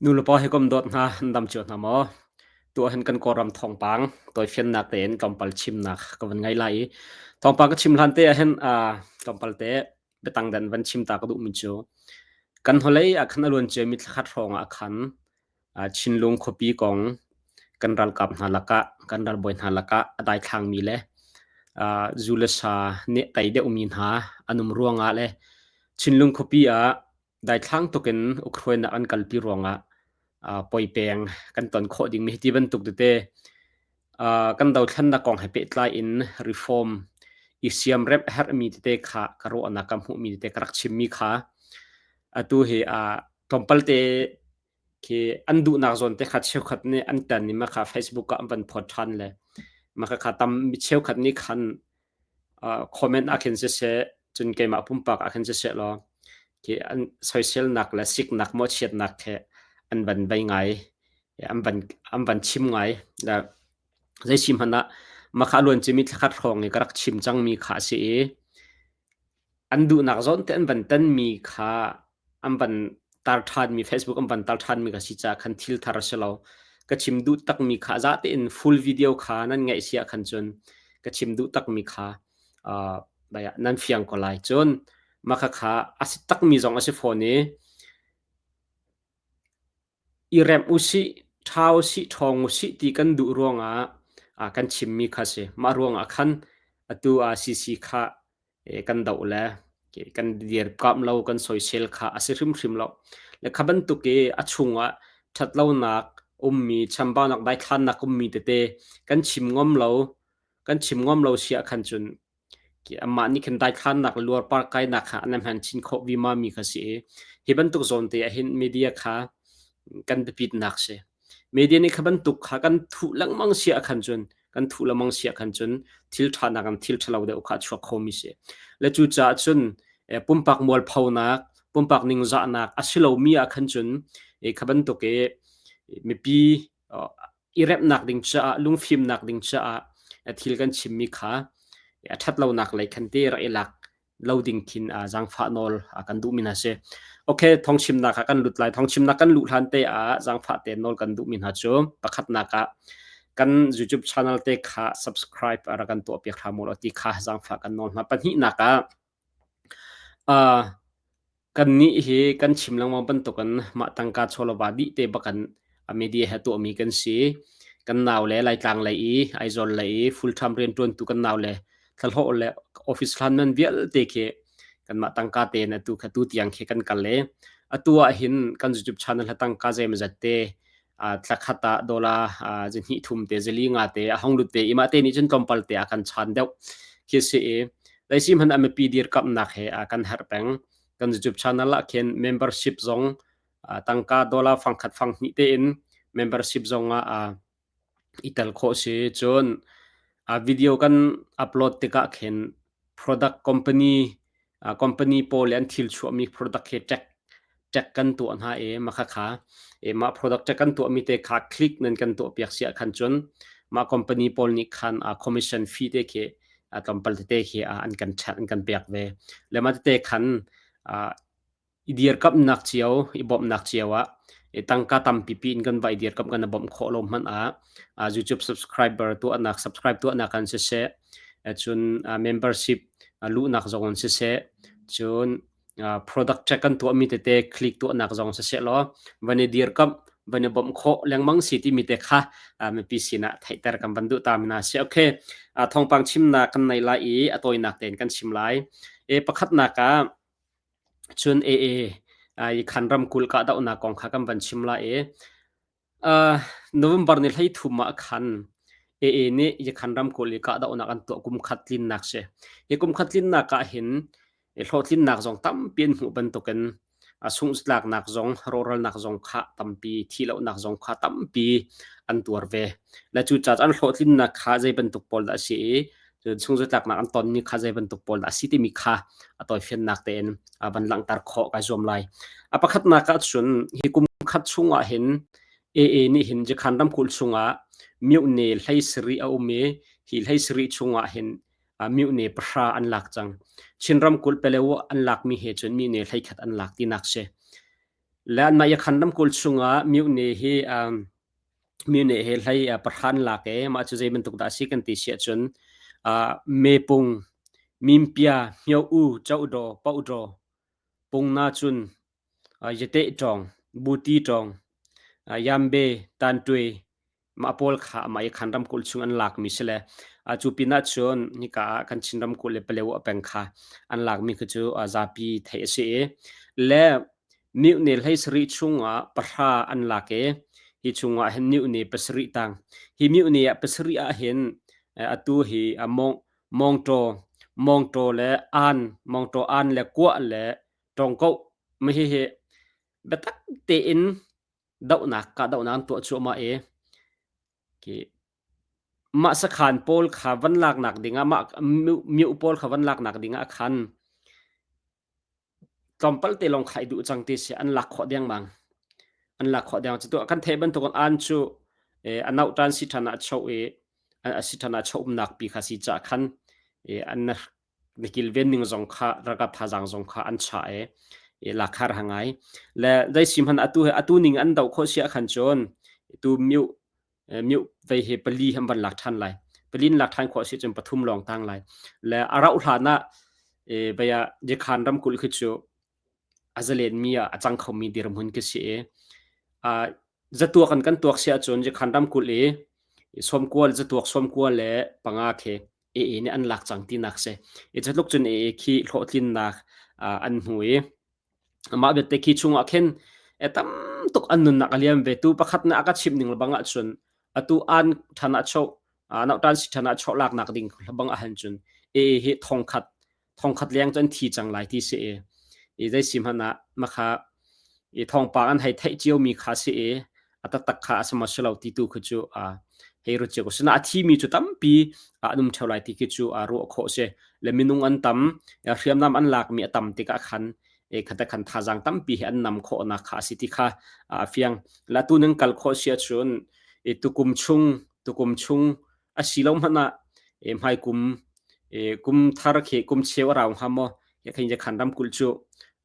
Nulepa he kom dawt hna an dam cio hna maw? Tuah hin kan Kawlram thawngpang tawifiannak tein tlawmpal chimnak ka van ngei lai i thawngpang ka chim hlan te ah hin tlawmpal te biatang dan van chim ta ka duhmi cu kan hnulei ah khan a luan ciami thlakhat hrawng ah khan Chinlung khuapi kong kan ralkap hna lakah kan ralbawi hna lakah a daithlangmi le zu le sa nih tei deuhmi hna an um ruangah le Chinlung khuapi ah daithlang tukin ukhruainak an kalpi ruangah poipeng kan ton khawh dingmi hi ti bantuk tete kan dothlennak kong he pehtlai in reform i siamremh herhmi tete kha ka ruahnak ka hmuhmi tete ka rak chimmi kha atu hi tlawmpal te khi an duhnak zawn te kha cheukhat nih an tan i mah kha Facebook ah an van phawt ṭhan le mah kha tam mi cheukhat nih khan comment ah khin siseh cun keimah pumpak ah khin siseh law khi an soiselnak le siknak mawhchiatnak he an van vei ngai an van an van chim ngai le zei si hmanh ah mah kha a luan cimi thlakhat hrawng i ka rak chim cangmi kha a si i An duhnak zawn te an van tanmi kha an van tar ṭhanmi Facebook an van tar ṭhanmi kha si caah khan thil thar a si lo. Ka chim duh takmi kha za tein full video kha nan ngaih si ahkhan cun ka chim duh takmi kha uh, nan fiang ko lai. Cun mah khakha a si takmi zong a si fawn i I remh usih, ṭha usih, ṭhawng usih ti kan duh ruangah kan chimmi kha a si. Mah ruangah khan atu ah CC kha kan doh le kan dirkamh lo, kan soisel kha a si hrimhrim lo. Le kha bantuk i a chungah ṭhatlonak ummi, chambaunak, daithlannak ummi tete kan chim ngam lo, kan chim ngam lo si ahkhan cun Amah nih khin daithlannak le luarpar kainak kha an hman chin khawh vima mi kha si i hi bantuk zawn te ah hin media kha kan biapitnak si. Media nih kha bantuk kha kan thuh lengmang si ahkhan cun kan thuh lengmang si ahkhan cun thil ṭha nakin thil ṭhalo deuh kha a chuak khomi si. Le cucaah cun pumpak mualphonak, pumpak ningzahnak a si lomi ahkhan cun kha bantuk i mipi i remhnak ding caah lungfimnak ding caah thil kan chimmi kha a ṭhatlonak lei khan te rak i lak lo ding khin zaangfah nawl kan duhmi hna si. Okay, thawngchimnak ah kan lut lai. Thawngchimnak kan luh hlan te ah zaangfah te nawl kan duhmi hna cu pakhatnak ah kan YouTube channel te kha subscribe rak kan tuah piak hram u law ti kha zaangfah kan nawl hna. Pahnihnak ah Kannih hi kan chim lengmang bantukin mah tangka chawleva dih te bakin a media he tuahmi kan si. Kan naule Laitlang lei i Aizawl lei i full-time rianṭuantu kan naule thlahlawh le office hlan man vialte khi kanmah tangka tein atu kha tu tiang khi kan kal i atu ah hin kan YouTube channel ha tangka zeimawzat te thlakhat ah dollar zihnih thum te zili nga te a hong lut ve i mah te nih cun tlawmpal te a kan chan deuh khi si i leisi hmanh ah mipi dirkamnak he a kan herh peng kan YouTube channel ah khin membership zong tangka dollar fangkhat fang hnih tein membership zong ah i tel khawh si. Cun video kan upload tikah khin product company company pawl le an thil chuahmi product he tag tag kan tuah hna i mah khakha mah product tag kan tuahmi te kha click nan kan tuah piak si ahkhan cun mah company pawl nih khan commission fee te khi tlawmpal tete khi an kan chat an kan pek ve. Le mah tete khan I dirkamhnak cio, i bawmhnak cio ah tangka tampipi in kan va i dirkamh kan i bawmh khawh lo hmanh ah YouTube subscriber tuahnak subscribe tuahnak an siseh, cun membership luhnak zong an siseh, cun product check kan tuahmi tete click tuahnak zong siseh law van i dirkamh van i bawmh khawh lengmang si timi te kha mipi sinah theihter kan van duh ta mi hna si. Okay, thawngpang chimnak kan nei lai i a tawinak tein kan chim lai. E pakhatnak ah Cun AA khan ramkulh kahdohnak kong kha kan van chim lai i November ni 13 ah khan AA nih Yakhan ramkulh i kahdohnak an tuah kum khat tlinnak si. Hi kum khat tlinnak ah hin hlawhtlinnak zong tampi an hmuh bantukin sunghtlaknak zong rawhralnak zong kha tampi thihlohnak zong kha tampi an tuar ve. Le cucaah an hlawhtlinnak kha zei bantuk pawl dah a si i Cun chungzutlaknak an tonmi kha zei bantuk pawl dah a si timi kha a tawifiannak tein van langhter khawh kai zuam lai. A pakhatnak ah cun hi kum khat chungah hin AA nih hin Jakhan ramkulh chungah myohne hlei sarih a um i hi hlei sarih chungah hin myohne pahra an lak cang. Chin ramkulh Pelew an lakmi he cun myohne hlei khat an lak tinak si. Le anmah Yakhan ramkulh chungah myone hi myone he hlei pahran lak i mah cu zei bantuk dah a si kan ti si ahcun mepung, mimpia, hmio-u, cohdaw, pohdaw, pungna cun yateh ṭawng, buti ṭawng, yambe, tanṭuai, mah pawl kha amah i Khan ramkulh chung an lakmi si le cu pinah cun hika ah kan Chin ramkulh le Palewa peng kha an lakmi khi cu zapi theih a si i le mihne hlei sarih chungah pahra an lak i hi chungah hin mihne pasarih tang hi mihne ah pasarih ah hin atu hi mong mongtaw mongtaw le an mongtaw an le kuah le tongkoh mi hi biatak tein dohnak kahdohnak an tuah cuahmah i khi mah sakhan pawl kha van laknak dingah mah myo pawl kha van laknak dingah khan tlawmpal te lawng kha i duh cang ti si an lak khawh dengmang an lak khawh deng cu kan theih bantukin an cu a nauh tan si than ah cho i a si than ah cho umnak pi kha si ca khan an na kilven ning zong kha ralkap thazaang zong kha an chah i lakhar ha ngai le zei si hmanh atu atu ning an doh khawh si ahkhan cun tu myu myu vei he pali han van lak than lai palin lak than khawh si cun pathum lawng tang lai le a rauh hlan ah baya Jekhan ramkulh khi cu a zalen mi ah a cang khomi dirhmun khi si i zatuak an kan tuak si ahcun Jekhan ramkulh i sawmkual zatuak sawmkual le panga khi AA nih an lak cang tinak si. I cutluk cun AA khi hlawhtlinnak an hmu i mah vialte khi chungah khin tam tuk an nunnak a liam ve. Tu pakhat nih a ka chimh ning lebang ahcun atu an ṭhan ah choh nautan si ṭhan ah choh laknak ding lebang ahhin cun AA hi thongkhat thongkhat leng cu an thi cang lai ti si i i zei si hmanh ah makha i thawngpang an hei theih ciomi kha si i a taktak kha a si maw si lo ti tu khi cu hei ruat cio ko sina a thimi cu tampi an um theo lai ti khi cu ruah khawh si le minung an tam hriamnam an lakmi a tam tikah khan e khata khan thazaang tampi hi an nam khawhnak kha a si ti kha a fiang la tu nan kal khawh si ahcun e tukum chung tukum chung a si lo hmanh ah hmaikum kum thar khi kum cheu a rau hnga maw he khin khan ramkulh cu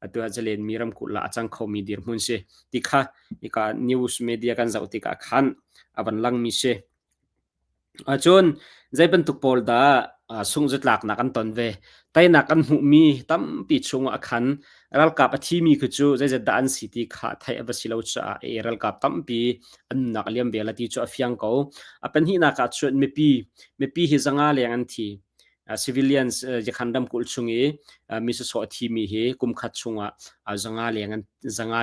atu ah zalen mi ramkulh la a cang khomi dirhmun si ti kha ika news media kan zoh tikah khan a van lang mi si. Cun zei bantuk pawl dah sungzatlaknak an ton ve teinak an hmuhmi tampi chungah khan ralkap a thimi khi cu zeizat dah an si ti kha theih a va si lo caah e ralkap tampi an nunnak a liam ve la ti cu a fiang ko. A pahnihnak ah cun mipi mipi hi zanga leng an thi. Civilians Yakhan ramkulh chung i mi sawsawh a thimi hi kum khat chungah zanga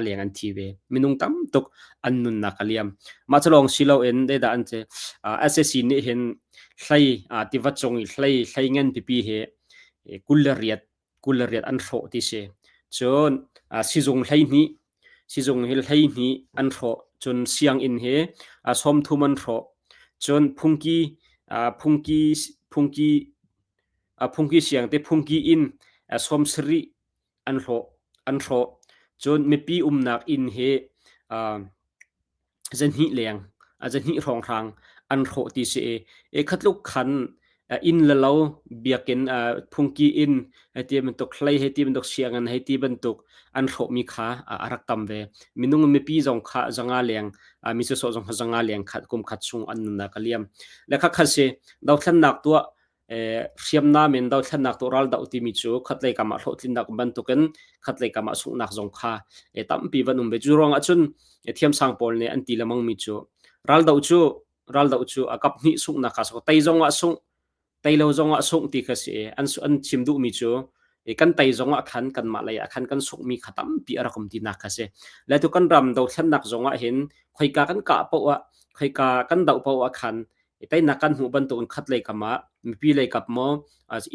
leng an thi ve. Minung tam tuk an nunnak a liam. Mah cu lawng si loin zeidah an ti SAC nih hin hlei tiva cung i hlei hlei ngan pipi hi 28 28 an hrawh ti si. Cun sizung 12 sizung hi 12 an hrawh. Cun sianginn hi 30 an hrawh. Cun phungki phungki phungki phungki siang te phungki inn 70 an hrawh an hrawh. Cun mipi umnak inn hi zahnih leng zahnih hrawnghrang an hrawh ti si i khatluk khan inn le lo biakinn phungki inn hei ti bantuk hlei hei ti bantuk sianginn hei ti bantuk an hrawhmi kha a rak tam ve. Minung mipi zong kha zanga leng mi sawsawh zong kha zanga leng khat kum khat chung an nunnak a liam. Le kha kha si dothlennak tuah hriamnam in dothlennak tuah ral doh timi cu khatlei kam ah hlawhtlinnak bantukin khatlei kam ah sunghnak zong kha tampi van um ve. Cu ruangah cun thiamsang pawl nih an ti lengmang mi cu ral doh cu ral doh cu a kap hnih sunghnak kha so tei zong ah sungh tei lo zong ah sungh ti kha si an an chim duhmi cu kan tei zong ah khan kanmah lei ah khan kan sunghmi kha tampi a rak um tinak kha si. Le tu kan ram dothlennak zong ah hin khoika kan kah paoh ah khoika kan doh paoh ah khan teinak kan hmuh bantukin khat lei kam ah mipi lei kap maw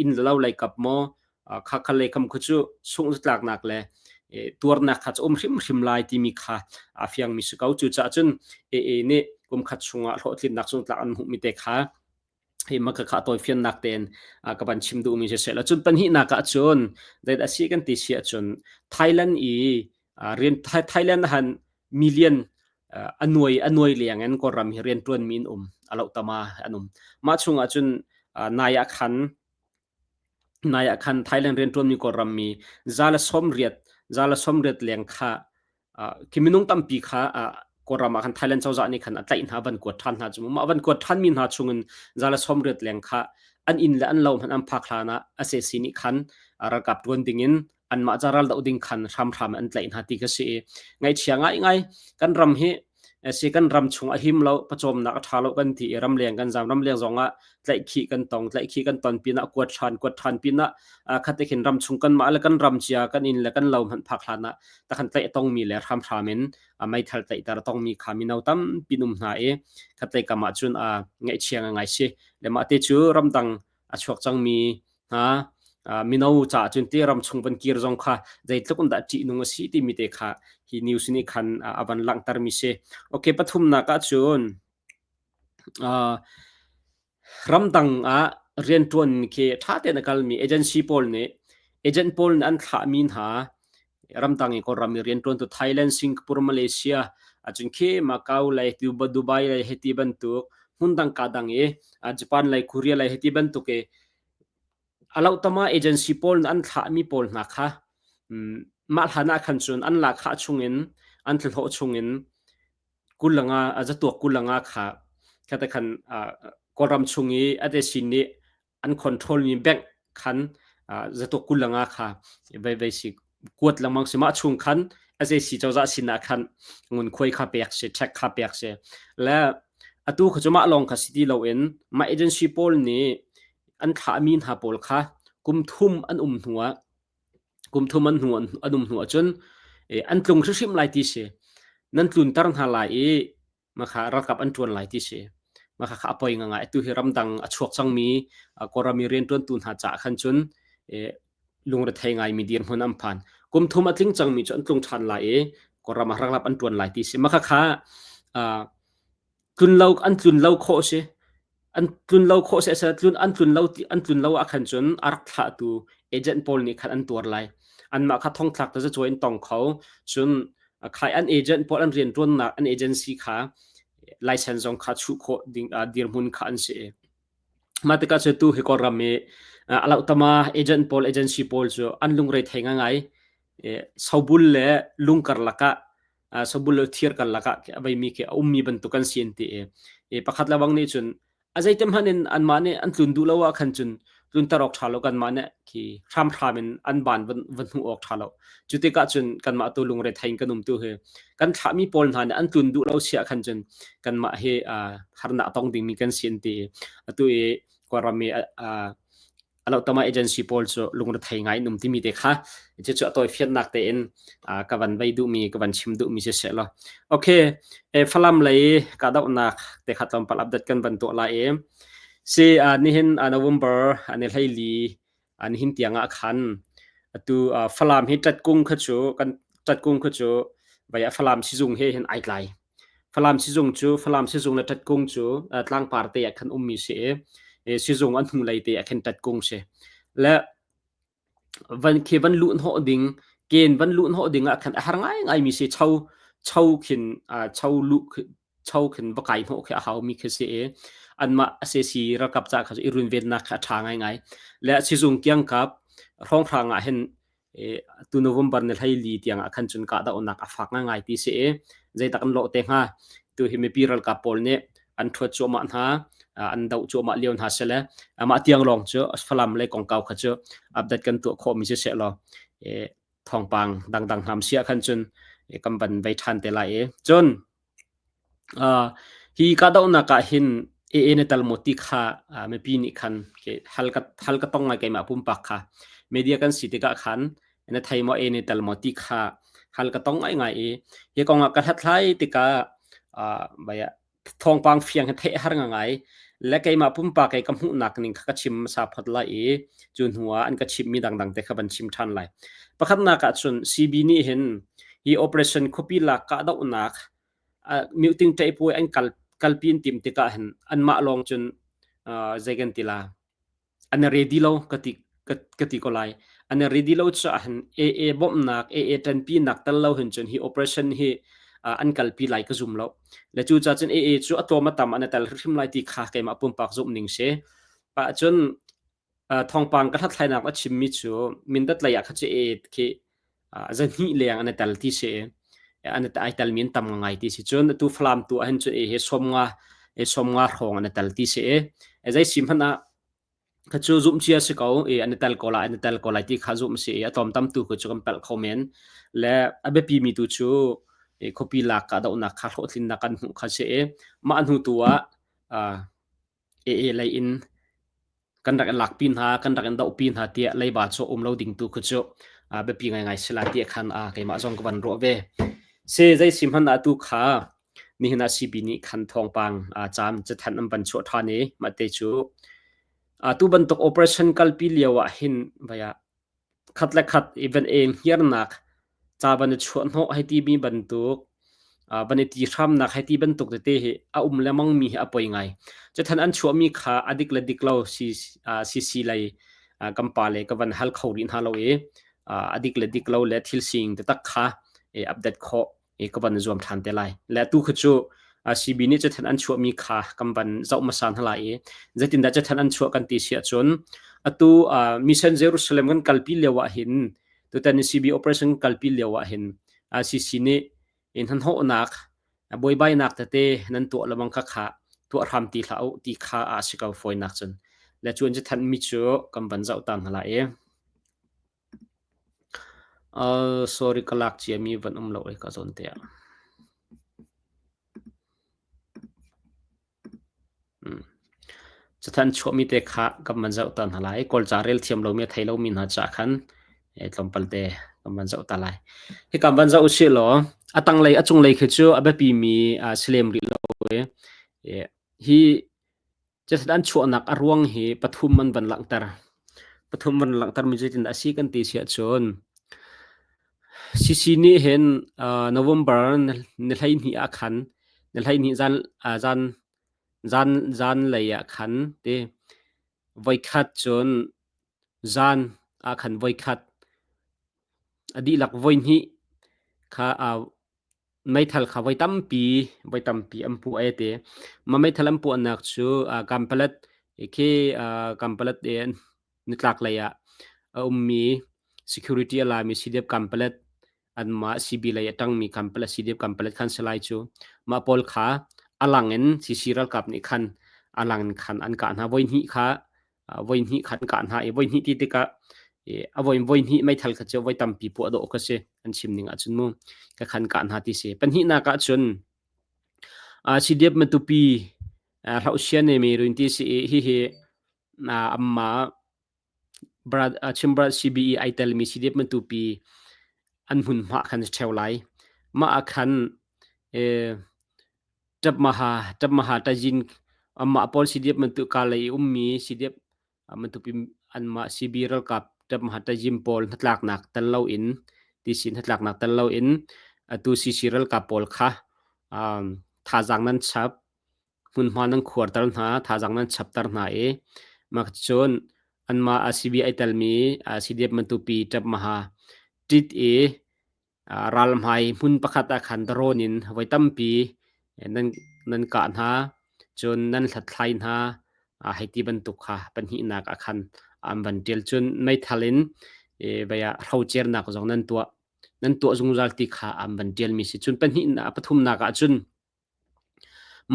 inn le lo lei kap maw kha kha lei kam khu cu sungh tlaknak le tuarnak kha cu um hrimhrim lai timi kha a fiangmi si ko. Cucaah cun AA nih kum khat chungah hlawhtlinnak sungtlak an hmuhmi te kha hi maka kha tawifiannak tein ka van chim duhmi si seh la. Cun pahnihnak ah cun zei dah si kan ti si ahcun Thailand i rian Thailand han million a nuai a nuai leng in Kawlram hi rianṭuanmi an um a loh tama an um. Mah chungah cun nai ah khan nai ah khan Thailand rianṭuanmi Kawlram mi za le 80 za le 80 leng kha. Khi minung tampi kha Kawlram ah khan Thailand cozah nih khan a tlaih hna, van kuat ṭhan hna cu mah van kuat ṭhanmi hna chungin 180 leng kha an inn le an lo hmanh an phak hlan ah SAC nih khan ralkap ṭuan dingin anmah ca ral doh ding khan hramhram an tlaih hna ti kha si i ngaihchia ngaingai. Kan ram hi si kan ram chung a him lo, pawcawmnak a ṭha lo kan ti i ramleng kan zam. Ramleng zong ah tlaihkhih kan tong. Tlaihkhih kan ton pinah kuat ṭhan, kuat ṭhan pinah khate khin ram chung kanmah le kan ram cia kan inn le kan lo hmanh phak hlan ah takhan tlaih a tongmi le hramhram in meithal tlaihter a tongmi kha mino tampi um hna i khatlei kam ah cun ngaihchia ngai si le mah te cu ramdang a chuak cangmi hna mino caah cun ti ram chung van kir zong kha zeitluk in dah ṭihnung a si timi te kha hi news nih khan a van langhtermi si. Okay, pathumnak ah cun ramdang ah rianṭuan khi ṭha tein a kalmi agency pawl nih agent pawl nih an thlahmi hna ramdang i Kawlram i rianṭuantu Thailand, Singapore, Malaysia acun khi Macau lei, Dubai lei hei ti bantuk hmundang ka dang i Japan lei, Korea lei hei ti bantuk i a lohtama agency pawl nih an thlahmi pawl hna kha mah hlan ah khan cun an lahkhah chungin an thlahlawh chungin 25 zatuak 25 kha khate khan Kawlram chung i a te sin nih an control mi bank khan zatuak 25 kha vei vei si kuat lengmang si. Mah chung khan SAC cozah sin ah khan ngunkhuai kha pek si, check kha pek si. Le atu kha cu mah lawng kha si ti loin mah agency pawl nih an thlahmi hna pawl kha kum thum an um hnu ah kum thum an hnu an um hnu ahcun an tlung hrimhrim lai ti si. Nan tlunter hna lai i makha ralkap an ṭuan lai ti si. Makha kha a poi ngangai. Atu hi ramdang a chuak cangmi Kawlram i rianṭuantu hna caah khan cun lungrethei ngaimi dirhmun an phan. Kum thum a tling cangmi cu an tlung ṭhan lai i Kawlram ah ralkap an ṭuan lai ti si. Makha kha tlun lo an tlun lo khawh si. An tlun lo khawh seh tlun an tlun lo ti an tlun lo ah khan cun a rak thlahtu agent pawl nih khan an tuar lai. Anmah kha thongthlak tazacuai in tong kho. Cun khai an agent pawl an rianṭuannak an agency kha license zong kha chuh khawh ding dirhmun kha an si. Mah tikah cu tu hi Kawlram i a lohtama agent pawl agency pawl cu an lungre thei ngai. Sobul le lung karlak ah sobul le thir karlak ah a veimi khi a ummi bantuk an si an ti i pakhat le bang nih cun a zeitem hmanh in anmah nih an tlun duh lo ah khan cun tlunter awk ṭha lo, kanmah nih khi hramhram in an ban van van hmuh awk ṭha lo. Cu tikah cun kanmah tu lungre thei in kan um tu hi kan thlahmi pawl hna nih an tlun duh lo siah khan cun kanmah hi harnak tong dingmi kan si an ti. Atu i Kawlram i a lohtama agency pawl cu lungrethei ngai in um timi te kha cucu a tawifiannak tein ka van vei duhmi ka van chim duhmi si seh law. Okay, Falam lei kahdohnak te kha tlawmpal update kan van tuah lai i si nihin November ni 14 nihin tiang ah khan atu Falam hi Tatkung kha cu kan Tatkung kha cu vai Falam sizung he hin ai tlai. Falam sizung cu Falam sizung le Tatkung cu tlangpar te ah khan ummi si i sizung an hnulei te ah khin Tatkung si. Le van khi van luh hnawh ding ken van luh hnawh ding ah khan a har ngaingai mi si. Cho cho khin cho luh cho khin va kai hnawh khi a hau mi khi si i anmah SAC ralkap ca kha i runvennak kha a ṭha ngaingai. Le sizung kiangkap hrawnghrang ah hin tu November ni 14 tiang ah khan cun kahdohnak a fak ngaingai ti si i zeitak an lawh te hnga. Tu hi mipi ralkap pawl nih an ṭhuat cuahmah hna, an doh cuahmah lio hna sile mah tiang lawng cu Falam lei kongkau kha cu update kan tuah khawhmi si seh law thawngpang dangdang hram sia khan cun kan van vei ṭhan te lai i cun hi kahdohnak ah hin AA na tel maw ti kha mipi nih khan hal ka hal ka tong ngai. Keimah pumpak kha media kan si tikah khan na thei maw, AA na tel maw ti kha hal ka tong ngaingai i hi kong ah ka hlathlai tikah thawngpang fiang hi theih har ngai le keimah pumpak i ka hmuhnak ning kha ka chim hmasa phot lai i cu hnu ah an ka chimmi dangdang te kha van chim ṭhan lai. Pakhatnak ah cun CB nih hin hi operation khuapi lak kahdohnak muting ṭaihpuai an kal kalpi an tim tikah hin anmah lawng cun zei kan ti la an ready lo ka ti ka ti ko lai. An ready lo caah hin AA bawmhnak, AA ṭanpinak tel lo hin cun hi operation hi an kalpi lai ka zum lo. Le cu ca cun AA cu a tlawm a tam an tel hrimhrim lai ti kha keimah pumpak zumh ning si. Pa cun thawngpang ka hlathlainak a chimmi cu Mindat lei ah kha cu AA khi zahnih leng an i tel ti si. An ai telmi an tam ngai ti si. Cun atu Falam tu ahhin cun hi 50 50 hrawng an i tel ti si i zei si hmanh ah kha cu zumh cia si ko i an i tel ko lai an i tel ko lai ti kha zumh si i a tlawm tam tu khu cu kan palh kho men. Le a biapi mi tu cu khuapi lak kahdohnak kha hlawhtlinnak kan hmuh kha si i mah hnu tu ah AA lei in kan rak in lakpi hna, kan rak in dohpi hna tiah leiba cu um lo ding tu khu cu biapi ngaingai si lai ti khan keimah zong ka van ruah ve. Si zei si hmanh ah tu kha nihin ah CB nih khan thawngpang caam cathanh an van chuah ṭhan i mah te cu tu bantuk operation kalpi lio ah hin vaya khat le khat i van eng hiarnak ca van i chuahhnawh hei timi bantuk van i ti hramnak hei ti bantuk tete hi a um lengmang mi hi a poi ngai. Cuthan an chuahmi kha a dik le dik lo CC lei kan pa le ka van hal kho rih hna lo i a dik le dik lo le thil sining taktak kha update khawh i ka van zuam ṭhan te lai. Le tu kha cu CB nih cathanh an chuahmi kha kan van zoh hmasa hna lai i zeitindah cathanh an chuah kan ti si ahcun atu Mission Jerusalem kan kalpi lio ah hin tutan CB operation kalpi lio ah hin CC nih in hnahnawhnak buaibainak tete nan tuah lengmang kha kha tuah hram ti hlah u ti kha a si ko fawinak cun le cu an cathanh mi cu kan van zoh ta hna lai i Sorry ka lak ciami van um lo ei ka zawn te ah. Cathanh chuahmi te kha kan van zoh ta hna lai. Kawlca rel thiam lomi a thei lomi hna caah khan tlawmpal te kan van zoh ta lai. Hi kan van zoh usih law a tanglei a cunglei khi cu a biapimi si lem rih lo i hi Cathanh an chuahnak a ruang hi pathum an van langhter. Pathum van langhtermi zeitin a si kan ti si ahcun CC nih hin November ni 12 ah khan ni 12 zan zan zan zan lei ah khan ti voikhat cun zan ah khan voikhat a dihlak voihnih kha Meithal kha voi tampi voi tampi an puah ai ti. Mah meithal an puahnak cu Kanpalet khi Kanpalet i nitlak lei ah a ummi security a lami CDF Kanpalet anmah CB lei a ṭangmi Kanpalet CDF Kanpalet khan si lai cu. Mah pawl kha a lang in CC ralkap nih khan a lang in khan an kah hna. Voi hnih kha voi hnih khan kah hna i voi hnih ti tikah a voi voi hnih meithal kha cu voi tampi puah dawh ka si an chim ning ahcun mu ka khan kah hna ti si. Pahnihnak ahcun CDF Matupi hlauhsian ne mi ruin ti si i hihi amma Chimbrat CBE ai telmi CDF Matupi an hmunhma khan si ṭheo lai. Mah ah khan Ṭapmaha ṭazin anmah pawl CDF bantuk kalay i ummi CDF bantuk anmah CB ralkap ṭapmaha ṭazin pawl hnatlaknak tel loin TC hnatlaknak tel loin atu CC ralkap pawl kha thazaang nan chap, hmunhma nan khuarter hna, thazaang nan chapter hna i mah cun anmah CB ai telmi CDF Matupi ṭapmaha ṭit i Ralhmai hmun pakhat ah khan drone in voi tampi nan kah hna, cun nan hlathlai hna, hei ti bantuk kha pahnihnak ah khan an van ṭial. Cun meithal in vei ah hrocernak zong nan tuah. Nan tuah zungzal ti kha an van ṭialmi si. Cun pahnihnak pathumnak ah cun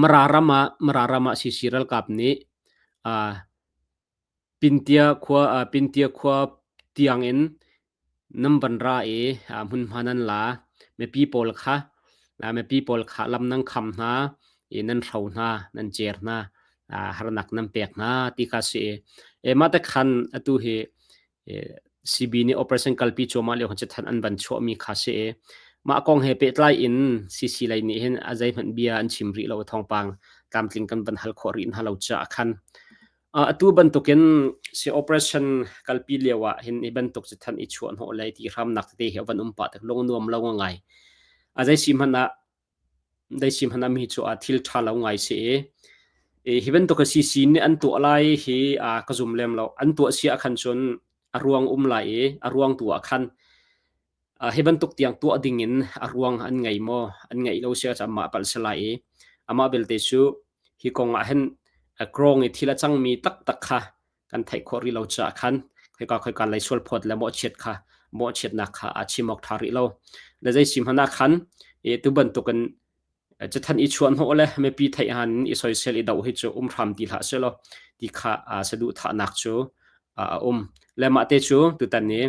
Mara ram ah CC ralkap nih Pintia khua tiangin nan van ra i hmunhma nan la. Mipi pawl kha lam nan kham hna i nan hro hna, nan cer hna, harnak nan pek hna ti kha a si i mah te khan atu hi CB nih operation kalpi cuahmah lio khan cathanh an van chuahmi kha si i mah kong he pehtlai in CC lei nih hin a zeihmanh bia an chim rih lo thawngpang tlamtling kan van hal khawh rih hna lo caah khan atu bantukin si operation kalpi lio ah hin hi bantuk cathanh i chuah hnawh le ti hramnak tete hi a van um pah tik lung nuam lo ngai. A zei si hmanh ah dei si hmanh ah mi cu thil ṭha lo ngai si i hi bantuk CC nih an tuah lai hi ka zum lem lo. An tuah si ah khan cun a ruang um lai i a ruang tu ah khan hi bantuk tiang tuah ding in a ruang an ngei maw an ngeih lo si ahcun amah palh si lai i amah belte cu hi kong ah hin krawng i thil a cangmi taktak kha kan theih khawh rih lo caah khan khoika khoika lei sual phawt le mawhchiat kha mawhchiatnak kha a chim awk ṭha rih lo. Le zei si hmanh ah khan I tu bantukin cathanh i chuahhnawh le mipi theih han i soisel i doh hi cu um hram ti hlah selaw ti kha saduhthahnak cu a um. Le mah te cu tutan i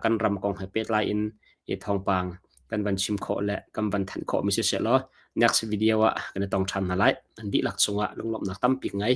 kan ram kong he pehtlai in i thawngpang kan van chim khawh le kan van thanh khawh mi si selaw next video ah kan i tong ṭhan hna lai. An dihlak cungah lunglawmhnak tampi ka ngei.